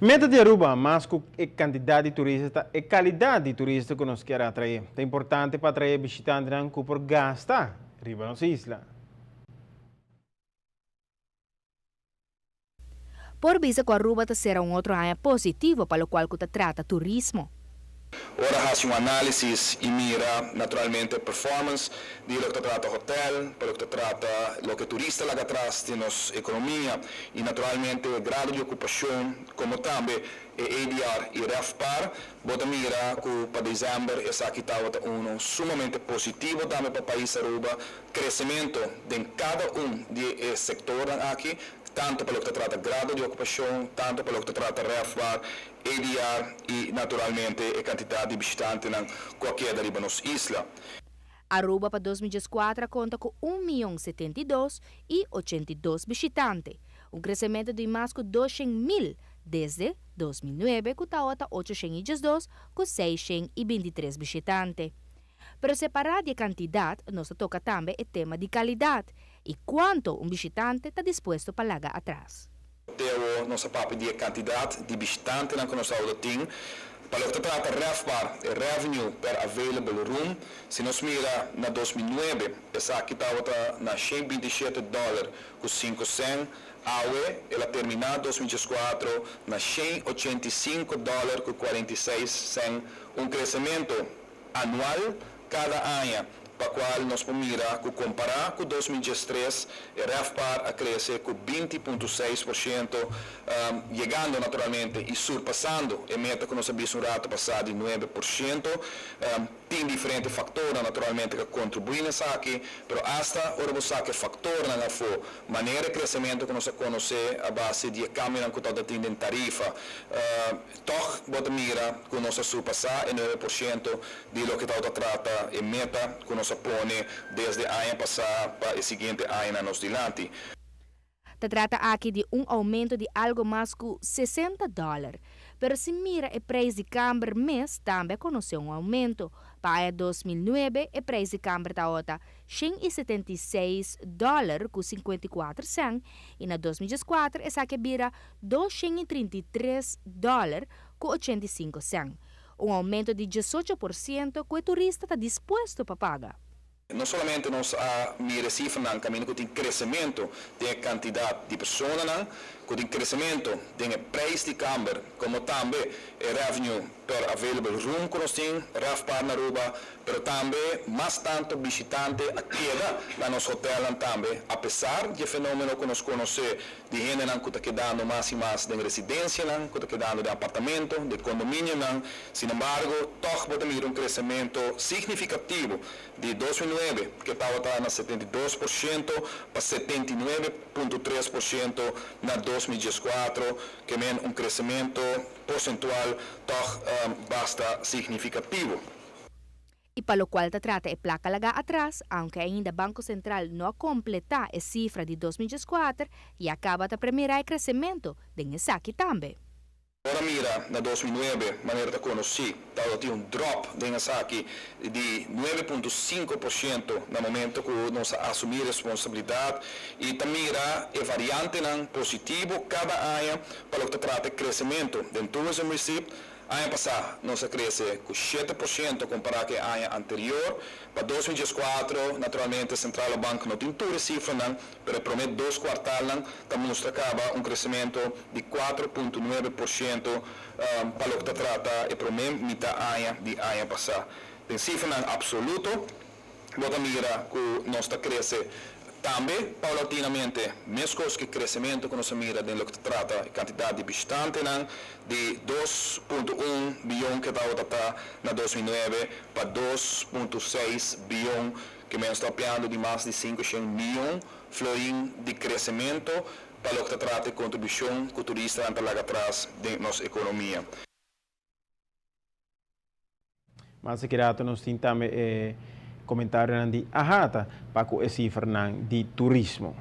Meta di Aruba, mas cu e cantidad di turista ta e calidad di turista cu nos kier atrae. Ta importante pa atrae bishitantenan cu por gasta riba nos isla. Por bisa cu Aruba ta cera un otro aña positivo pa locual cu ta trata turismo. Ora haci un analisis y mira naturalmente performance di loke ta trata hotel, pa loke ta trata loke turista laga atras den nos economia y naturalmente e grado di ocupacion como tambe e ADR y RevPAR, bo ta mira cu pa december esaki tabata uno sumamente positivo tambe pa pais Aruba, crecemento den cada un di e sectornan aki, tanto pa loke ta trata grado di ocupacion, tanto pa loke ta trata RevPAR, ADR y naturalmente e cantidad di bishitantenan cu a keda riba nos isla. Aruba pa 2014 a conta cu un miyon 72 y 82 bishitante, un crecemento di mas cu 200,000 desde 2009 cu tawata 812 cu 623 bishitante. Pero separa di e cantidad, nos ta toca tambe e tema di calidad y cuanto un bishitante ta dispuesto pa laga atras. Teo nos a papia di e kantidat di bishitantenan ku nos auto tin. Pa loke ta trata RevPAR, e Revenue per Available Room, si nos mira na 2009 esaki tabata na 127 dòler ku sinku sèn, awe el a terminá 2014 na 185 dòler ku 46 sèn, un kresementu anual kada aña, pa kual nos por mira ku kompará ku 2013 e RevPAR a krese ku 20.6%, yegando naturalmente i surpasando e meta ku nos a bisa un rato pasá di 9%. Tin diferente faktornan naturalmente ku a kontribuí na esaki, pero asta ora bo saka e faktornan afó, manera e kresementu ku nos a konosé a base di e kambionan ku tabata tin den tarifa, Tòg bo ta mira ku nos a surpasá e 9% di loke tabata trata e meta ku nos a pone desde aña pasá pa e siguiente añanan nos dilanti. Ta trata aki di un oumento di algo mas ku 60 dòler. Pero si mira e preis di kamber mes tambe a konosé un oumento. Pa aña 2009 e preis di kamber tabata 176 dòler ku 54 sèn i na 2014 esaki a bira 233 dòler ku 85 sèn, un oumento di 18% ku e turista ta dispuesto pa paga. No solamente nos a mira e sifranan kaminda ku tin kresementu den e kantidat di personanan, ku tin kresementu den e preis di kamber, komo tambe e revenue per available room ku nos tin, RevPAR na Aruba, pero tambe mas tantu bishitante a keda na nos hotelnan tambe, apesar di e fenomeno ku nos konosé di hendenan ku ta kedando mas i mas den residensianan, ku ta kedando den apartamento, den kondominionan. Sinembargo, tòg bo ta mira un kresementu signifikativo di 2009, ke tabata na 72% pa 79.3% na 2014, ke men un kresementu porsentual tòg basta signifikativo. I pa lokual ta trata e plaka lagá atras, aunke ainda Banko Sentral no a kompletá e sifra di 2014, ya kaba ta premirá e kresementu den esaki tambe. Ora mira na 2009, manera ta konosí, tabata tin un dròp den esaki di 9.5% na momento ku nos a asumí responsabilidat i ta mira e variantenan positivo kada aña pa loke ta trata e kresementu den tourism receipt. Aña pasá nos a krese ku 7% kompará ku e aña anterior. Pa 2014, naturalmente Centrale Bank no tin tur e sifranan, pero e promé dos kuartalnan ta mustra kaba un kresementu di 4.9% pa loke ta trata e promé mitá aña di aña pasá. Den sifranan apsoluto bo ta mira ku nos ta krese tambe paulatinamente, meskos ku e kresementu ku nos a mira den loke ta trata e kantidat di bishitantenan di 2.1 biyon ku tabata ta na 2009 pa 2.6 biyon, ku nos ta papiando di mas di 500 miyon florin di kresementu pa loke ta trata e kontribushon ku turistanan ta laga atras den nos ekonomia. Mas aki rato nos tin tambe e comentarionan di AHATA pa cu e cifranan di turismo.